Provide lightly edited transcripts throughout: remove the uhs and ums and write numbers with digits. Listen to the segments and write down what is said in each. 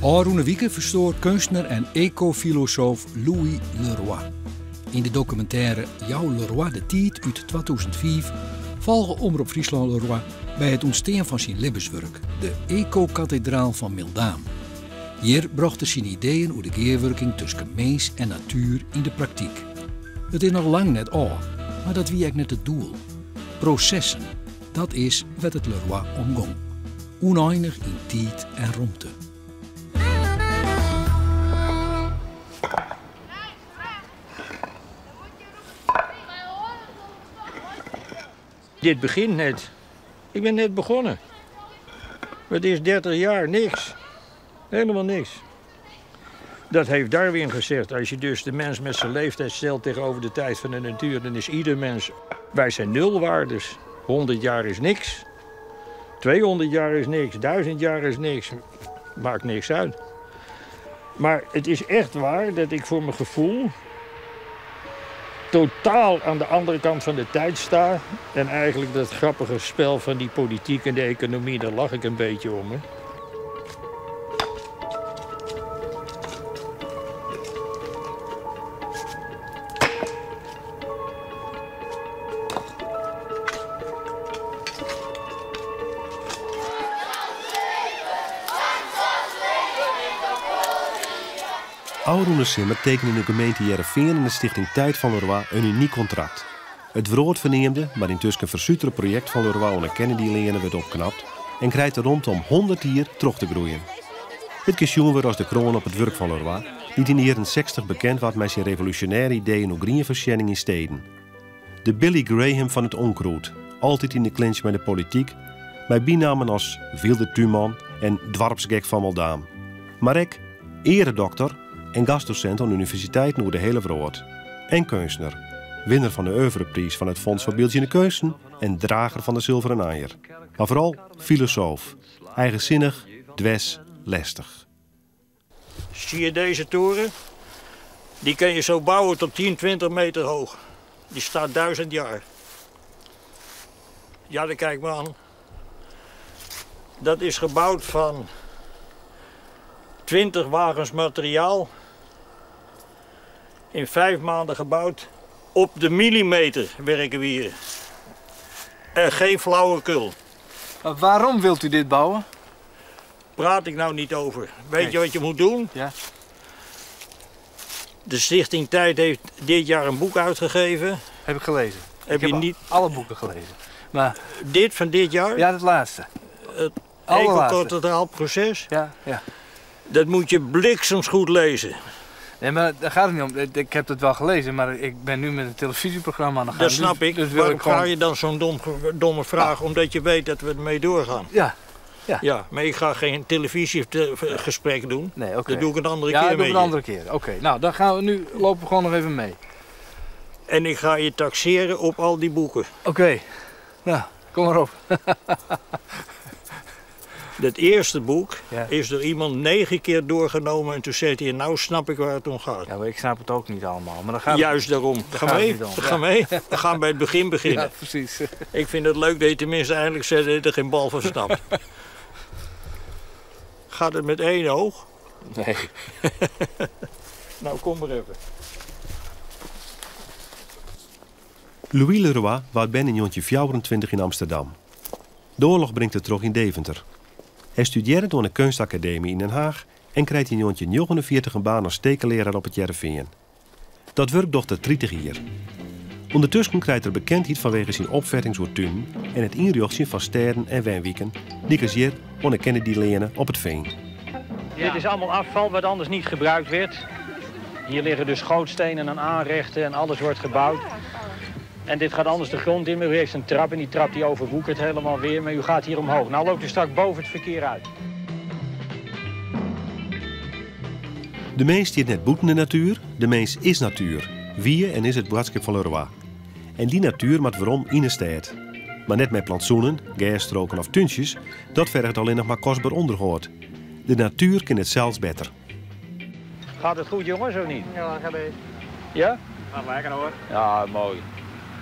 Ofrûne wike ferstoar keunstner en ekofilosoof Louis Leroy. Yn de dokumintêre Jou Leroy de tiid út 2005 folge Omrop Fryslân Leroy by it ûntstean fan syn libbenswurk, de Ekokatedraal fan Mildaam. Hjir brocht er syn ideeën oer de gearwurking tusken mins en natuer yn de praktyk. It is noch lang net ôf, mar dat wie ek net it doel. Prosessen, dat is wêr't it Leroy om gong. Ûneinich yn tiid en romte. Dit begjint net. Ik bin net begonnen. Het is 30 jaar niks. Helemaal niks. Dat heeft Darwin gezegd. Als je dus de mens met zijn leeftijd stelt tegenover de tijd van de natuur, dan is ieder mens. Wij zijn nulwaardes. 100 jaar is niks. 200 jaar is niks. 1000 jaar is niks. Maakt niks uit. Maar het is echt waar dat ik voor mijn gevoel totaal aan de andere kant van de tijd sta. En eigenlijk dat grappige spel van die politiek en de economie, daar lach ik een beetje om. Hè. Ofrûne simmer tekenen de gemeente Hearrenfean en de Stichting Tijd van Leroy in unyk kontrakt. It wrâldferneamde, mar yntusken fersutere projekt fan Leroy oan de Kennedyleane wurdt opknapt en krijt de romte om 100 jier troch te groeien. It kin sjoen wurde as de kroan op it wurk fan Leroy, dy't yn de jierren 60 bekend waard mei syn revolúsjonêre ideeën oer grienfoarsjenning yn steden. De Billy Graham fan it oankrûd, altyd yn de clinch mei de polityk, mei bynammen as Wylde Túnman en Doarpsgek fan Mildaam. Mar ek earedoktor en gastdosint oan universiteiten oer de hiele wrâld. En keunstner, winner fan de oeuvrepriis fan it Fonds foar Byldzjende Keunsten en drager fan de Silveren Anjer. Mar foaral filosoof, eigensinnich, dwers, lestich. Zie je deze toren? Die kun je zo bouwen tot 10, 20 meter hoog. Die staat 1000 jaar. Ja, dan kijk maar aan. Dat is gebouwd van 20 wagens materiaal. In 5 maanden gebouwd. Op de millimeter werken we hier. En geen flauwekul. Maar waarom wilt u dit bouwen? Praat ik nou niet over. Weet Nee. je wat je moet doen? Ja. De Stichting Tijd heeft dit jaar een boek uitgegeven. Heb ik gelezen. Heb Ik je heb niet alle boeken gelezen. Maar Dit van dit jaar? Ja, het laatste. Het Allerlaatste. Ecokathedraal proces? Ja, ja. Dat moet je bliksems goed lezen. Nee, maar daar gaat het niet om. Ik heb het wel gelezen, maar ik ben nu met een televisieprogramma aan de gang. Dat snap ik. Dus wil Waarom ik gewoon vraag je dan zo'n domme vraag? Ja. Omdat je weet dat we ermee doorgaan. Ja. Ja. Ja, maar ik ga geen televisiegesprek doen. Nee, oké. Dat doe ik een andere Ja, keer dat doe ik met een je. andere keer. Oké, nou, dan gaan we nu lopen we gewoon nog even mee. En ik ga je taxeren op al die boeken. Oké, nou, kom maar op. Dat eerste boek Ja. is door iemand 9 keer doorgenomen en toen zei hij, nou snap ik waar het om gaat. Ja, maar ik snap het ook niet allemaal. Maar dan gaat het Juist daarom. Daar Ga gaat het mee. niet om. Ga Ja. mee. We gaan bij het begin beginnen. Ja, precies. Ik vind het leuk dat je tenminste eindelijk zegt dat je er geen bal van snapt. Gaat het met 1 oog? Nee. Nou, kom maar even. Louis Leroy waard ben in 1924 in Amsterdam. De oorlog brengt het terug in Deventer. Hij studeerde door de kunstacademie in Den Haag en krijgt in 1949 een baan als tekenleraar op het Hearrenfean. Dat werk docht er 30 jaar. Ondertussen krijgt er bekendheid vanwege zijn opvatting voor tuinen en het inrichten van steden en wijnwieken, die als hier onder Kennedyleane op het veen. Ja. Dit is allemaal afval wat anders niet gebruikt werd. Hier liggen dus gootstenen en aanrechten en alles wordt gebouwd. En dit gaat anders de grond in, maar u heeft een trap en die trap die overwoekert helemaal weer. Maar u gaat hier omhoog. Nou loopt u straks boven het verkeer uit. De mens die het net boeten de natuur, de mens is natuur. Wie en is het boodschap van Leroy. En die natuur moet waarom in de stad. Maar net met plantsoenen, gerstroken of tuntjes, dat vergt alleen nog maar kostbaar onderhoud. De natuur kent het zelfs beter. Gaat het goed jongens of niet? Ja, gaat best. Ja? Gaat lekker hoor. Ja, mooi.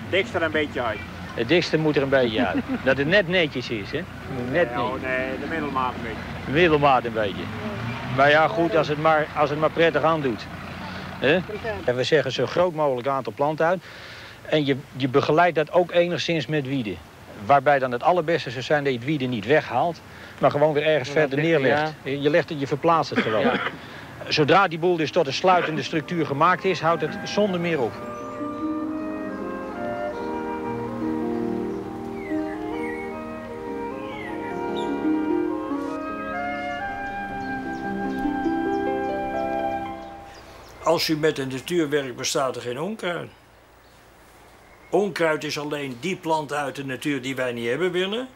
Dikste er een beetje uit. Het dikste moet er een beetje uit. Dat het net netjes is, hè? Het moet net Nee, oh, netjes. nee, de middelmaat een beetje. De middelmaat een beetje. Maar ja, goed, als het maar, als het maar prettig aandoet. Hè? En we zeggen zo groot mogelijk aantal planten uit. En je, je begeleidt dat ook enigszins met wieden. Waarbij dan het allerbeste zou zijn dat je het wieden niet weghaalt, maar gewoon weer ergens verder neerlegt. Je, legt het, je verplaatst het gewoon. Zodra die boel dus tot een sluitende structuur gemaakt is, houdt het zonder meer op. Als u met de natuur werkt, bestaat er geen onkruid. Onkruid is alleen die plant uit de natuur die wij niet hebben willen.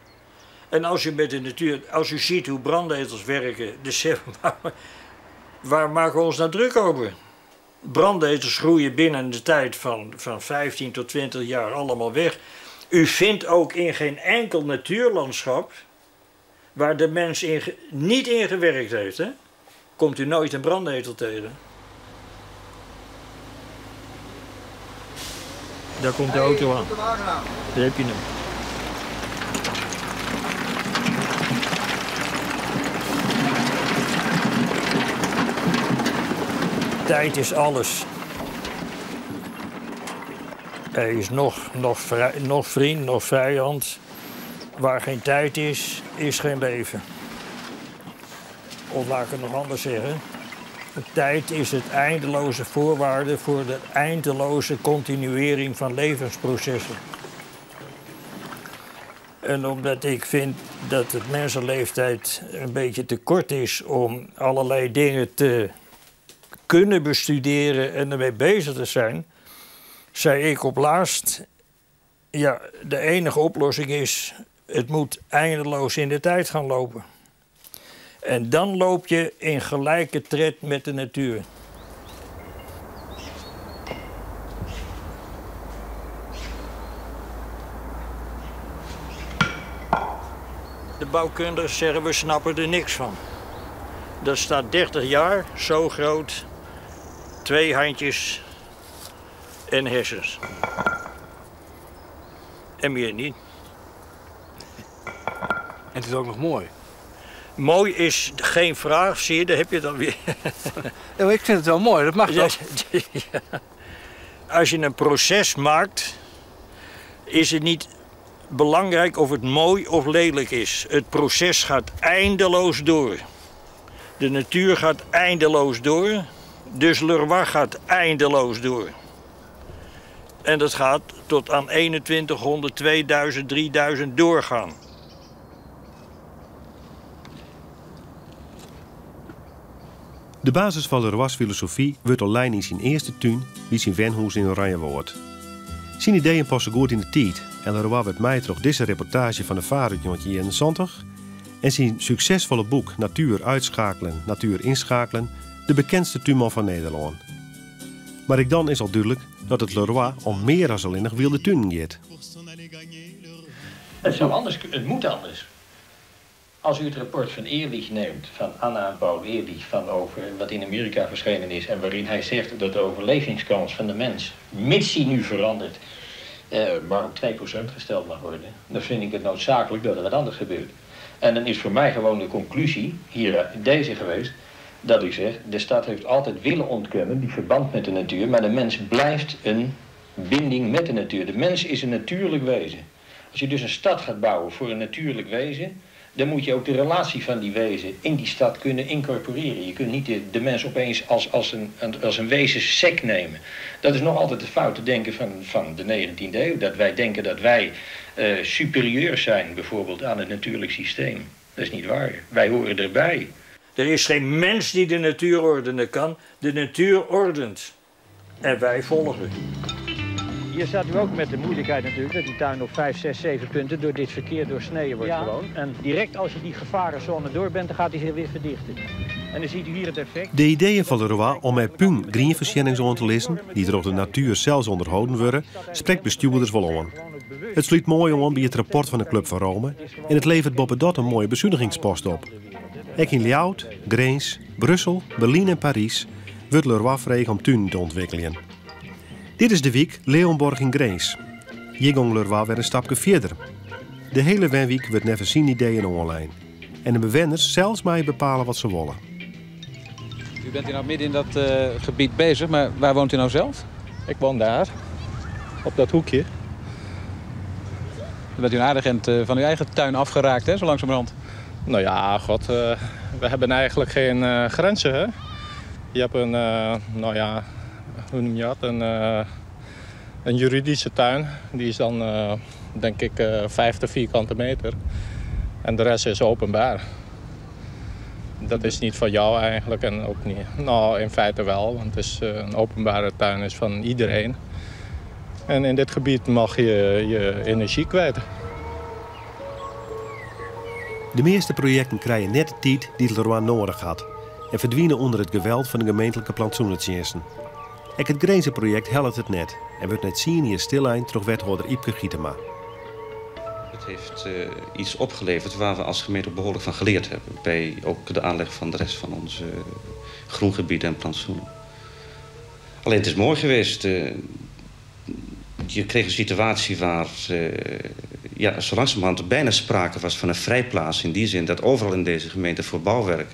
En als u met de natuur, als u ziet hoe brandnetels werken, dus waar, waar maken we ons nou druk over? Brandnetels groeien binnen de tijd van, van 15 tot 20 jaar allemaal weg. U vindt ook in geen enkel natuurlandschap waar de mens in, niet in gewerkt heeft, hè, komt u nooit een brandnetel tegen. Daar komt de auto aan. Daar heb je hem. Tijd is alles. Hij is nog, nog, vrij, nog vriend, nog vijand. Waar geen tijd is, is geen leven. Of laat ik het nog anders zeggen. De tijd is het eindeloze voorwaarde voor de eindeloze continuering van levensprocessen. En omdat ik vind dat het mensenleeftijd een beetje te kort is om allerlei dingen te kunnen bestuderen en ermee bezig te zijn, zei ik op laatst, ja, de enige oplossing is, het moet eindeloos in de tijd gaan lopen. En dan loop je in gelijke tred met de natuur. De bouwkundigen zeggen we snappen er niks van. Dat staat 30 jaar, zo groot, twee handjes en hersens. En meer niet. En het is ook nog mooi. Mooi is geen vraag, zie je, daar heb je het dan weer. Ja, maar ik vind het wel mooi, dat mag toch? Ja. Als je een proces maakt, is het niet belangrijk of het mooi of lelijk is. Het proces gaat eindeloos door. De natuur gaat eindeloos door, dus Leroy gaat eindeloos door. En dat gaat tot aan 2100, 2000, 3000 doorgaan. De basis van Leroy's filosofie wordt al lijn in zijn eerste tuin, wie zijn wenhoes in Oranjewoord. Zijn ideeën passen goed in de tijd en Leroy werd mij door deze reportage van de vader uit 1971 en zijn succesvolle boek Natuur uitschakelen, Natuur inschakelen, de bekendste tuinman van Nederland. Maar ik dan is al duidelijk dat het Leroy om meer dan alleen nog wilde tuinen gaat. Het zou anders, het moet anders. Als u het rapport van Ehrlich neemt, van Anna en Paul Ehrlich, van over wat in Amerika verschenen is en waarin hij zegt dat de overlevingskans van de mens, mits die nu verandert, maar op 2% gesteld mag worden, dan vind ik het noodzakelijk dat er wat anders gebeurt. En dan is voor mij gewoon de conclusie, hier deze geweest, dat ik zeg, de stad heeft altijd willen ontkennen die verband met de natuur, maar de mens blijft een binding met de natuur. De mens is een natuurlijk wezen. Als je dus een stad gaat bouwen voor een natuurlijk wezen, dan moet je ook de relatie van die wezen in die stad kunnen incorporeren. Je kunt niet de, de mens opeens als, als, een, als een wezen sec nemen. Dat is nog altijd de fout te denken van, van de 19e eeuw. Dat wij denken dat wij superieur zijn bijvoorbeeld aan het natuurlijk systeem. Dat is niet waar. Wij horen erbij. Er is geen mens die de natuur ordenen kan. De natuur ordent. En wij volgen. Hier staat u ook met de moeilijkheid natuurlijk dat die tuin op 5, 6, 7 punten door dit verkeer doorsneden wordt gewoon. En direct als je die gevarenzone door bent, dan gaat hij zich weer verdichten. En dan ziet u hier het effect. De ideeën van Leroy om met puin greenversjennings aan te lezen, die door de natuur zelfs onderhouden worden, spreekt bestuurders wel aan. Het sluit mooi om bij het rapport van de Club van Rome en het levert boppedat een mooie bezuinigingspost op. Ook in Ljout, Grens, Brussel, Berlijn en Parijs wordt Leroy vregen om tuinen te ontwikkelen. Dit is de wijk Leonborg in Grens. Hier ging Leroy weer een stapje verder. De hele wenweek wordt never zijn ideeën online. En de bewoners zelfs mij bepalen wat ze willen. U bent hier nou midden in dat gebied bezig, maar waar woont u nou zelf? Ik woon daar, op dat hoekje. Dan bent u een aardig eind van uw eigen tuin afgeraakt, hè, zo langzamerhand. Nou ja, god, we hebben eigenlijk geen grenzen, hè? Je hebt een, nou ja, hoe noem je dat? Een juridische tuin. Die is dan, denk ik, 50 vierkante meter. En de rest is openbaar. Dat is niet van jou eigenlijk en ook niet. Nou, in feite wel, want het is, een openbare tuin is van iedereen. En in dit gebied mag je je energie kwijt. De meeste projecten krijgen net de tijd die Leroy nodig had en verdwijnen onder het geweld van de gemeentelijke plantsoenendiensten. Ook het Grenzenproject helpt het net en wordt net zien hier stillijn terug wethouder Ypke Gietema. Het heeft iets opgeleverd waar we als gemeente behoorlijk van geleerd hebben. Bij ook de aanleg van de rest van onze groengebieden en plantsoenen. Alleen het is mooi geweest. Je kreeg een situatie waar zo langzamerhand bijna sprake was van een vrijplaats. In die zin dat overal in deze gemeente voor bouwwerk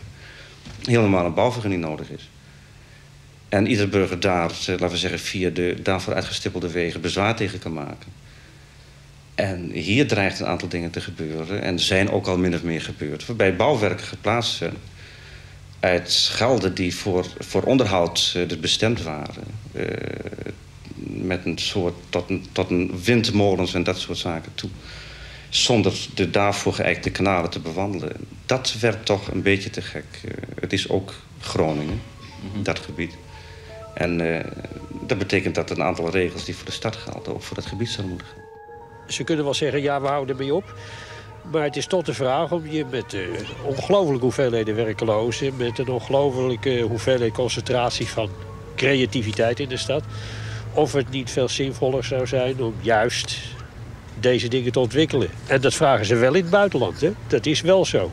heel normaal een bouwvergunning nodig is. En ieder burger daar, laten we zeggen, via de daarvoor uitgestippelde wegen bezwaar tegen kan maken. En hier dreigt een aantal dingen te gebeuren en zijn ook al min of meer gebeurd. Waarbij bouwwerken geplaatst zijn uit gelden die voor onderhoud dus bestemd waren. Met een soort tot een windmolens en dat soort zaken toe. Zonder de daarvoor geëikte kanalen te bewandelen. Dat werd toch een beetje te gek. Het is ook Groningen, dat gebied. En dat betekent dat een aantal regels die voor de stad gelden ook voor dat gebied zouden moeten gaan. Ze kunnen wel zeggen, ja, we houden ermee op. Maar het is tot de vraag om je met ongelooflijke hoeveelheden werklozen, met een ongelooflijke hoeveelheid concentratie van creativiteit in de stad, of het niet veel zinvoller zou zijn om juist deze dingen te ontwikkelen. En dat vragen ze wel in het buitenland, hè? Dat is wel zo.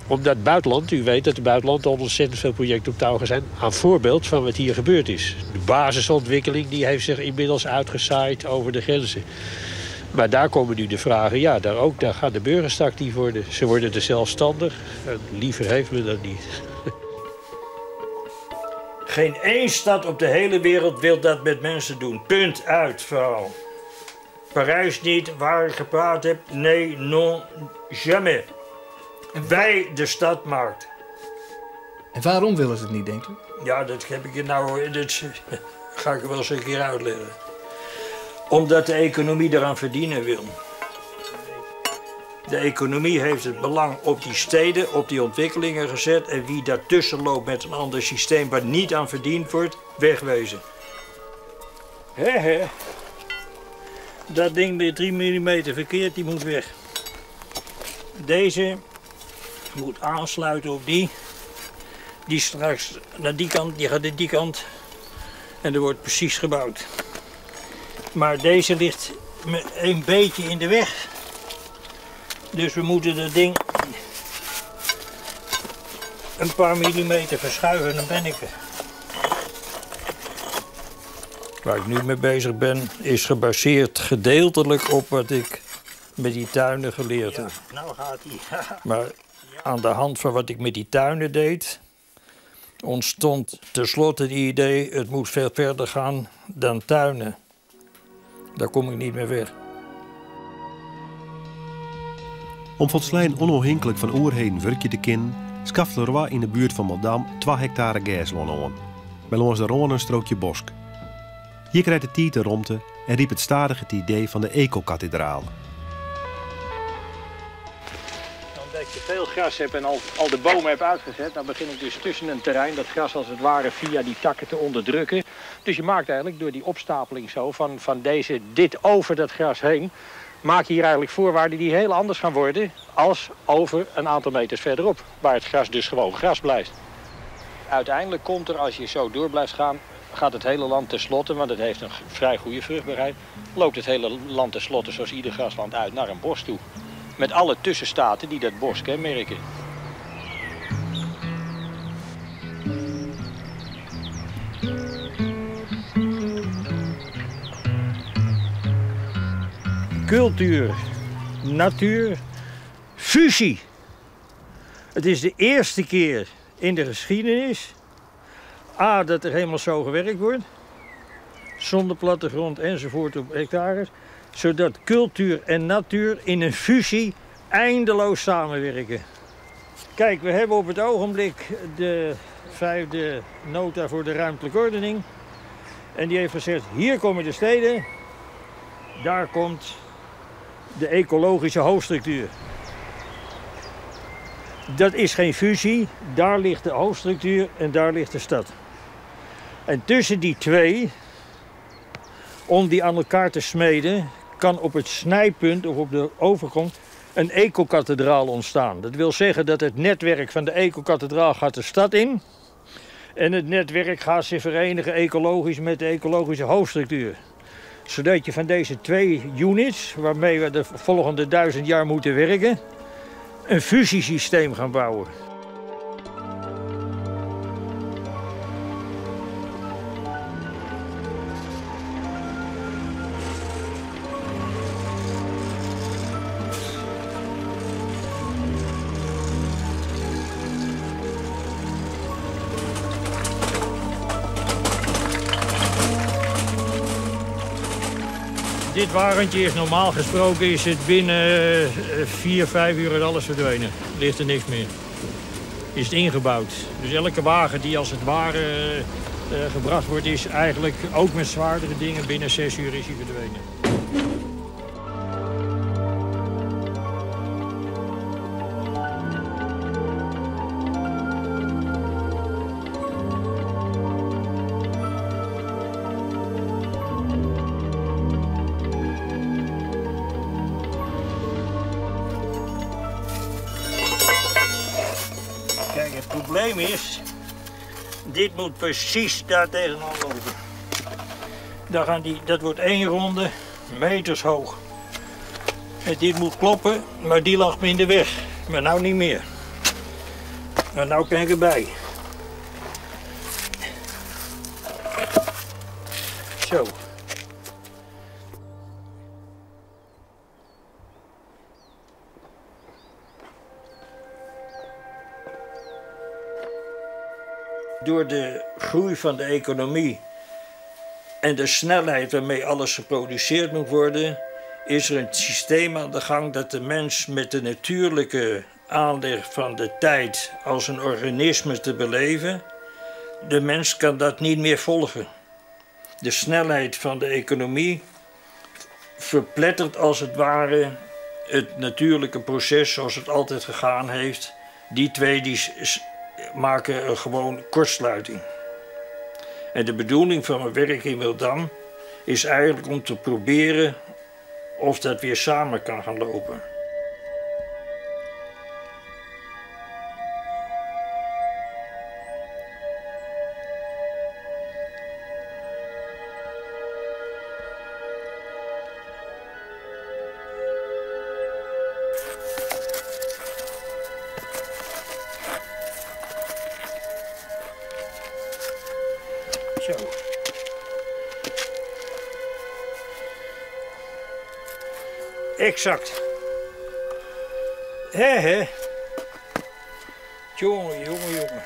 Omdat het buitenland, u weet dat het buitenland al ontzettend veel projecten op touw zijn, aan voorbeeld van wat hier gebeurd is. De basisontwikkeling die heeft zich inmiddels uitgezaaid over de grenzen. Maar daar komen nu de vragen, ja, daar ook, daar gaan de burgers actief worden. Ze worden er zelfstandig. En liever heeft men dat niet. Geen één stad op de hele wereld wil dat met mensen doen. Punt uit, verhaal. Parijs niet, waar ik gepraat heb. Nee, non, jamais. Wij de stadmarkt. En waarom willen ze het niet, denkt u? Ja, dat heb ik je nou, dat ga ik wel eens een keer uitleggen. Omdat de economie eraan verdienen wil. De economie heeft het belang op die steden, op die ontwikkelingen gezet. En wie daartussen loopt met een ander systeem waar niet aan verdiend wordt, wegwezen. Hè, hè. Dat ding met 3 mm verkeerd, die moet weg. Deze moet aansluiten op die. Die straks naar die kant, die gaat naar die kant. En er wordt precies gebouwd. Maar deze ligt een beetje in de weg. Dus we moeten dat ding een paar millimeter verschuiven en dan ben ik er. Waar ik nu mee bezig ben, is gebaseerd gedeeltelijk op wat ik met die tuinen geleerd heb. Ja, nou gaat ie. Maar aan de hand van wat ik met die tuinen deed, ontstond tenslotte het idee, het moet veel verder gaan dan tuinen. Daar kom ik niet meer weg. Om volslijn onafhankelijk van oerheden werkje te kennen, schaft Leroy in de buurt van Madame 2 hectare gerslân aan. Bij langs de Rhône een strookje bosk. Hier krijgt de tijd de romte en riep het stadig het idee van de eco-kathedraal. Omdat ik te veel gras heb en al de bomen heb uitgezet, dan begin ik dus tussen een terrein dat gras als het ware via die takken te onderdrukken. Dus je maakt eigenlijk door die opstapeling zo van dit over dat gras heen, maak je hier eigenlijk voorwaarden die heel anders gaan worden als over een aantal meters verderop, waar het gras dus gewoon gras blijft. Uiteindelijk komt er, als je zo door blijft gaan, gaat het hele land tenslotte, want het heeft een vrij goede vruchtbaarheid, loopt het hele land tenslotte, zoals ieder grasland, uit naar een bos toe. Met alle tussenstaten die dat bos kenmerken. Cultuur, natuur, fusie. Het is de eerste keer in de geschiedenis A, dat er helemaal zo gewerkt wordt. Zonder plattegrond enzovoort op hectares. Zodat cultuur en natuur in een fusie eindeloos samenwerken. Kijk, we hebben op het ogenblik de vijfde nota voor de ruimtelijke ordening. En die heeft gezegd, hier komen de steden, daar komt de ecologische hoofdstructuur. Dat is geen fusie, daar ligt de hoofdstructuur en daar ligt de stad. En tussen die twee, om die aan elkaar te smeden, kan op het snijpunt of op de overgrond een ecokathedraal ontstaan. Dat wil zeggen dat het netwerk van de ecokathedraal gaat de stad in. En het netwerk gaat zich verenigen ecologisch met de ecologische hoofdstructuur. Zodat je van deze twee units, waarmee we de volgende 1000 jaar moeten werken, een fusiesysteem gaan bouwen. Dit wagentje is normaal gesproken is het binnen 4, 5 uur alles verdwenen. Ligt er niks meer. Is het ingebouwd. Dus elke wagen die als het ware gebracht wordt, is eigenlijk ook met zwaardere dingen binnen 6 uur is hij verdwenen. Het probleem is, dit moet precies daar tegenaan lopen. Daar gaan die, dat wordt 1 ronde, meters hoog. En dit moet kloppen, maar die lag me in de weg. Maar nou niet meer. Maar nou kan ik erbij. Zo. Door de groei van de economie en de snelheid waarmee alles geproduceerd moet worden, is er een systeem aan de gang dat de mens met de natuurlijke aanleg van de tijd als een organisme te beleven, de mens kan dat niet meer volgen. De snelheid van de economie verplettert als het ware het natuurlijke proces zoals het altijd gegaan heeft. Die twee die maken een gewoon kortsluiting. En de bedoeling van mijn werk in Mildam is eigenlijk om te proberen of dat weer samen kan gaan lopen. Zo. Exact. Hè, hè. Jongen, jongen, jongen.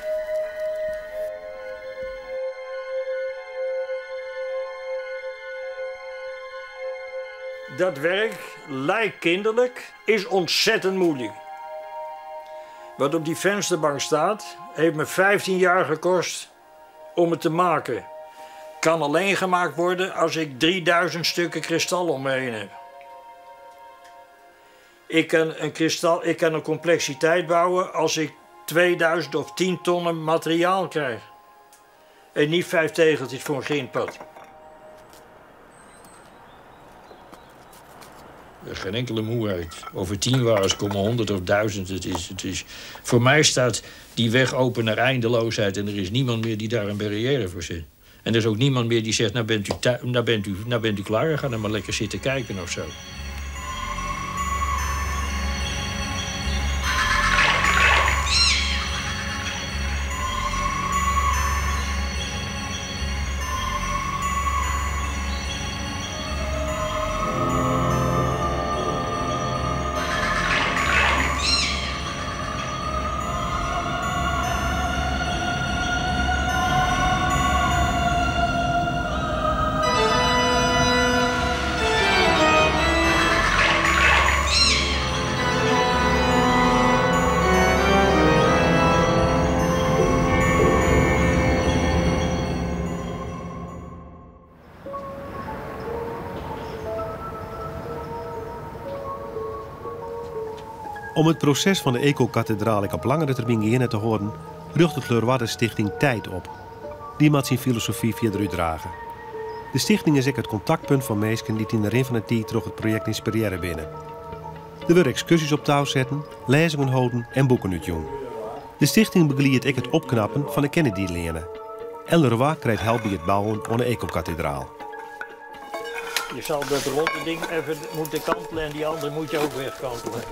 Dat werk lijkt kinderlijk, is ontzettend moeilijk. Wat op die vensterbank staat, heeft me 15 jaar gekost om het te maken. Kan alleen gemaakt worden als ik 3000 stukken kristal om me heen heb. Ik kan een kristal, ik kan een complexiteit bouwen als ik 2000 of 10 tonnen materiaal krijg. En niet 5 tegeltjes voor een grindpad. Geen enkele moeheid. Over 10 wagens komen 100 of 1000. Het is... Voor mij staat die weg open naar eindeloosheid en er is niemand meer die daar een barrière voor zet. En er is ook niemand meer die zegt, nou bent u klaar, ga dan maar lekker zitten kijken of zo. Om it proses fan de ekokatedraal ek op langere termyn geande te hâlden, rjochtet Leroy de stichting Tijd op. Dy moat syn filosofy fierder útdrage. De stichting is ek it kontaktpunt foar minsken dy't yn de rin fan de tiid troch it projekt ynspirearre binne. Der wurde ekskurzjes op tou setten, lêzingen holden en boeken útjûn. De stichting begeliedt ek it opknappen fan de Kennedyleane. En Leroy krijt help by it bouwen oan de ekokatedraal. Je zal dat ronde ding even moeten kantelen en die andere moet je ook wegkantelen.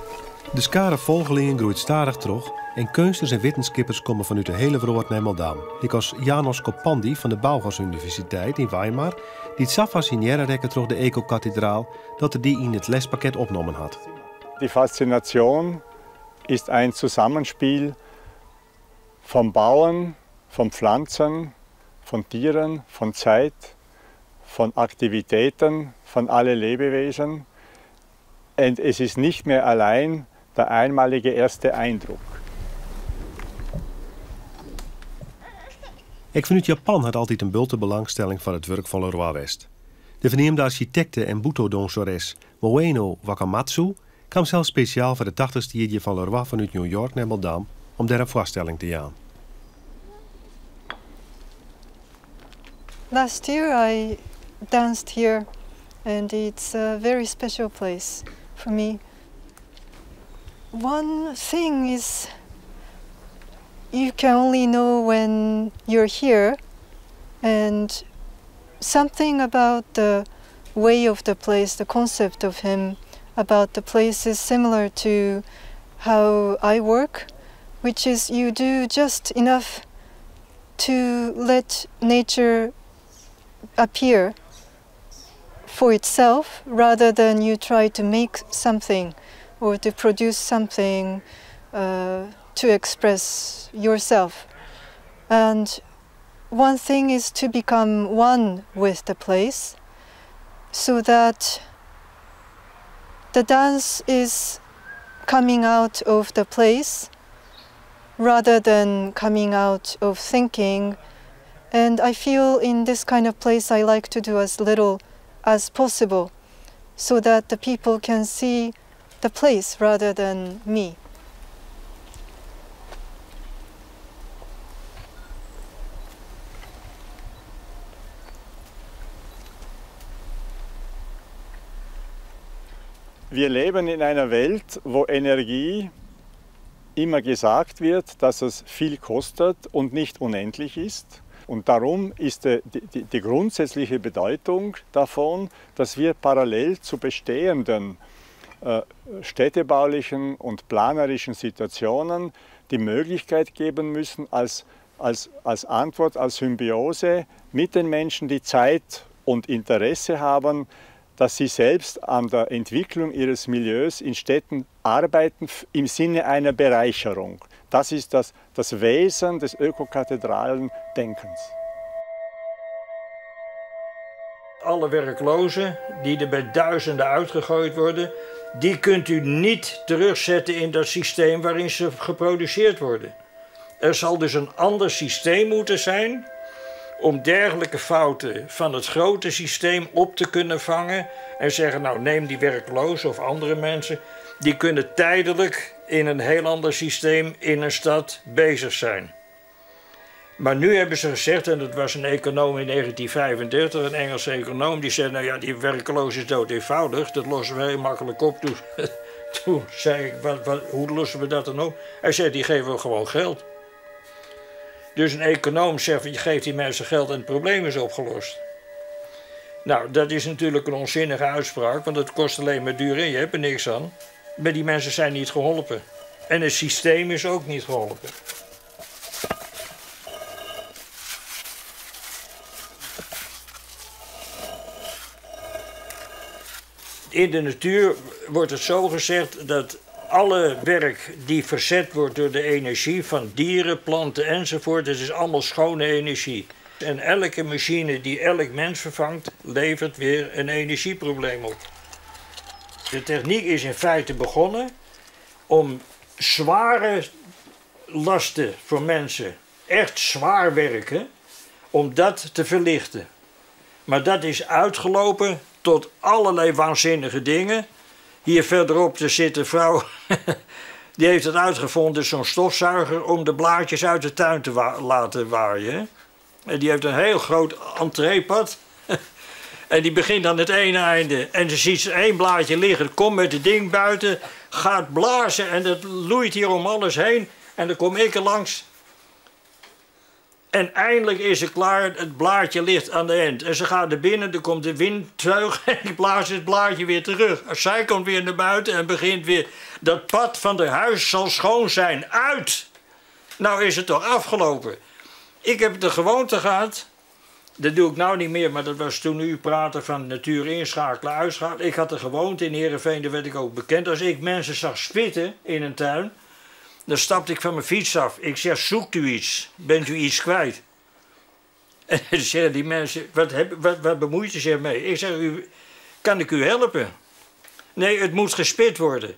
De skare folgelingen groeit stadich troch en keunstners en wittenskippers komme fanút de hiele wrâld nei Maldam, lykas Janos Koppandy fan de Bauhaus Universiteit yn Weimar, dy't sa fassinearre rekke troch de ekokatedraal dat er dy yn it lespakket opnommen hat. Die Faszination ist ein Zusammenspiel vom Bauen, von Pflanzen, von Tieren, von Zeit, von Aktivitäten, von alle Lebewesen. Und es ist nicht mehr allein der einmalige erste Eindruck. Ek fanút Japan hat altyd in bulte belangstelling foar it wurk fan Leroy west. De ferneamde arsjitekte en buto-dûnseres Moeno Wakamatsu kaam sels spesjaal foar de tachtichste jierdei fan Leroy fanút New York nei Maldam om dêr in foarstelling te jaan. Last year I danced here and it's a very special place for me. One thing is you can only know when you're here and something about the way of the place, the concept of him about the place is similar to how I work, which is you do just enough to let nature appear for itself rather than you try to make something or to produce something uh, to express yourself. And one thing is to become one with the place so that the dance is coming out of the place rather than coming out of thinking. And I feel in this kind of place I like to do as little as possible so that the people can see the place rather than me. Wir leben in einer Welt, wo Energie immer gesagt wird, dass es viel kostet und nicht unendlich ist. Und darum ist die, die, die grundsätzliche Bedeutung davon, dass wir parallel zu bestehenden äh, städtebaulichen und planerischen Situationen die Möglichkeit geben müssen, als, als, als Antwort, als Symbiose mit den Menschen, die Zeit und Interesse haben, dass sie selbst an der Entwicklung ihres Milieus in Städten arbeiten im Sinne einer Bereicherung. Das ist das, das Wesen des ökokathedralen Denkens. Alle werklozen die er bij duizenden uitgegooid worden, die kunt u niet terugzetten in dat systeem waarin ze geproduceerd worden. Er zal dus een ander systeem moeten zijn om dergelijke fouten van het grote systeem op te kunnen vangen en zeggen, nou neem die werklozen of andere mensen, die kunnen tijdelijk in een heel ander systeem in een stad bezig zijn. Maar nu hebben ze gezegd, en dat was een econoom in 1935, een Engelse econoom, die zei: Nou ja, die werkloos is dood eenvoudig, dat lossen we heel makkelijk op. Toen, toen zei ik: wat, wat, Hoe lossen we dat dan op? Hij zei: Die geven we gewoon geld. Dus een econoom zegt: Je geeft die mensen geld en het probleem is opgelost. Nou, dat is natuurlijk een onzinnige uitspraak, want het kost alleen maar duur en je hebt er niks aan. Maar die mensen zijn niet geholpen. En het systeem is ook niet geholpen. In de natuur wordt het zo gezegd dat alle werk die verzet wordt door de energie van dieren, planten enzovoort, dat is allemaal schone energie. En elke machine die elk mens vervangt, levert weer een energieprobleem op. De techniek is in feite begonnen om zware lasten voor mensen, echt zwaar werken, om dat te verlichten. Maar dat is uitgelopen tot allerlei waanzinnige dingen. Hier verderop er zit een vrouw, die heeft het uitgevonden, zo'n stofzuiger om de blaadjes uit de tuin te laten waaien. En die heeft een heel groot entreepad. En die begint aan het ene einde. En ze ziet ze één blaadje liggen, komt met het ding buiten, gaat blazen en dat loeit hier om alles heen. En dan kom ik er langs. En eindelijk is ze klaar, het blaadje ligt aan de eind. En ze gaat er binnen, er komt de windtuig en die blaast het blaadje weer terug. Zij komt weer naar buiten en begint weer... Dat pad van de huis zal schoon zijn, uit! Nou is het toch afgelopen. Ik heb de gewoonte gehad, dat doe ik nou niet meer, maar dat was toen u praatte van natuur inschakelen, uitschakelen. Ik had de gewoonte in Heerenveen, daar werd ik ook bekend. Als ik mensen zag spitten in een tuin, dan stapte ik van mijn fiets af. Ik zeg, zoekt u iets? Bent u iets kwijt? En dan zeggen die mensen, wat bemoeit u zich mee? Ik zeg, kan ik u helpen? Nee, het moet gespit worden.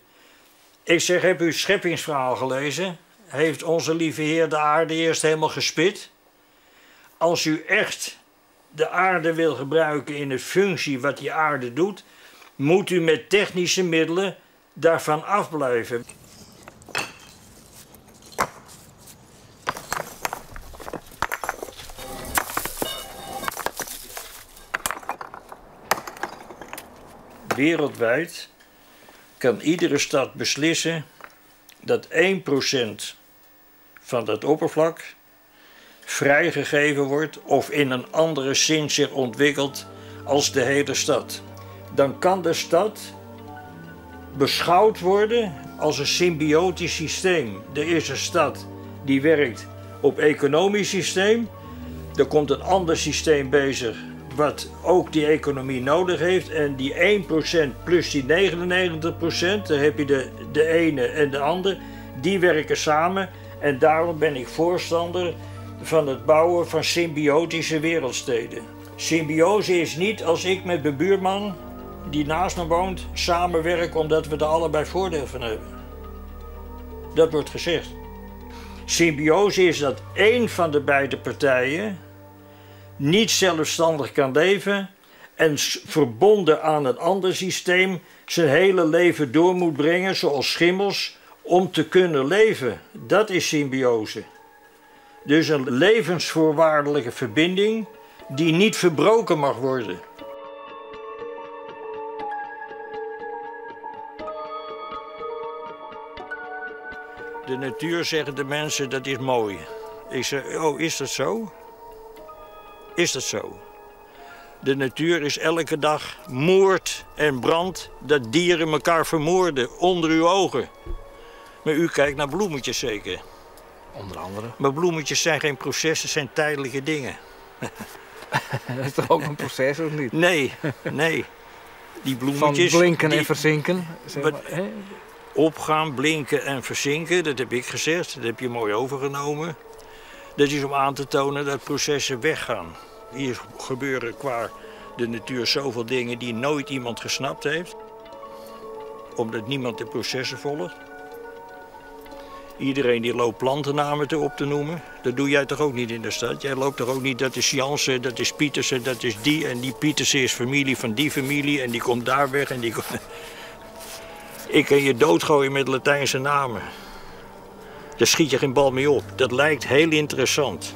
Ik zeg, heb u het scheppingsverhaal gelezen? Heeft onze lieve Heer de aarde eerst helemaal gespit? Als u echt de aarde wil gebruiken in de functie wat die aarde doet, moet u met technische middelen daarvan afblijven. Wereldwijd kan iedere stad beslissen dat 1% van dat oppervlak vrijgegeven wordt of in een andere zin zich ontwikkelt als de hele stad. Dan kan de stad beschouwd worden als een symbiotisch systeem. Er is een stad die werkt op economisch systeem. Er komt een ander systeem bezig wat ook die economie nodig heeft. En die 1% plus die 99%, daar heb je de ene en de ander, die werken samen. En daarom ben ik voorstander van het bouwen van symbiotische wereldsteden. Symbiose is niet als ik met mijn buurman, die naast me woont, samenwerk omdat we er allebei voordeel van hebben. Dat wordt gezegd. Symbiose is dat één van de beide partijen niet zelfstandig kan leven en verbonden aan een ander systeem zijn hele leven door moet brengen, zoals schimmels, om te kunnen leven. Dat is symbiose. Dus een levensvoorwaardelijke verbinding die niet verbroken mag worden. De natuur, zeggen de mensen, dat is mooi. Ik zeg, oh, is dat zo? Is dat zo? De natuur is elke dag moord en brand dat dieren elkaar vermoorden onder uw ogen. Maar u kijkt naar bloemetjes zeker? Onder andere. Maar bloemetjes zijn geen processen, zijn tijdelijke dingen. Dat is toch ook een proces, of niet? Nee, nee. Die bloemetjes... Van blinken en verzinken. Zeg maar, hè? Opgaan, blinken en verzinken, dat heb ik gezegd. Dat heb je mooi overgenomen. Dat is om aan te tonen dat processen weggaan. Hier gebeuren qua de natuur zoveel dingen die nooit iemand gesnapt heeft. Omdat niemand de processen volgt. Iedereen die loopt plantennamen op te noemen. Dat doe jij toch ook niet in de stad? Jij loopt toch ook niet, dat is Jansen, dat is Pietersen, dat is die. En die Pietersen is familie van die familie en die komt daar weg en die komt... Ik kan je doodgooien met Latijnse namen. Daar schiet je geen bal mee op. Dat lijkt heel interessant.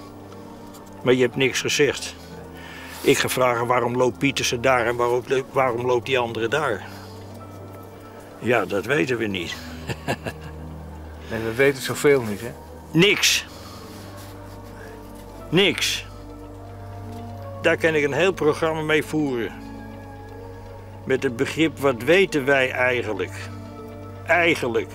Maar je hebt niks gezegd. Ik ga vragen waarom loopt Pietersen daar en waarom loopt die andere daar? Ja, dat weten we niet. Nee, we weten zoveel niet, hè? Niks. Niks. Daar kan ik een heel programma mee voeren. Met het begrip, wat weten wij eigenlijk? Eigenlijk.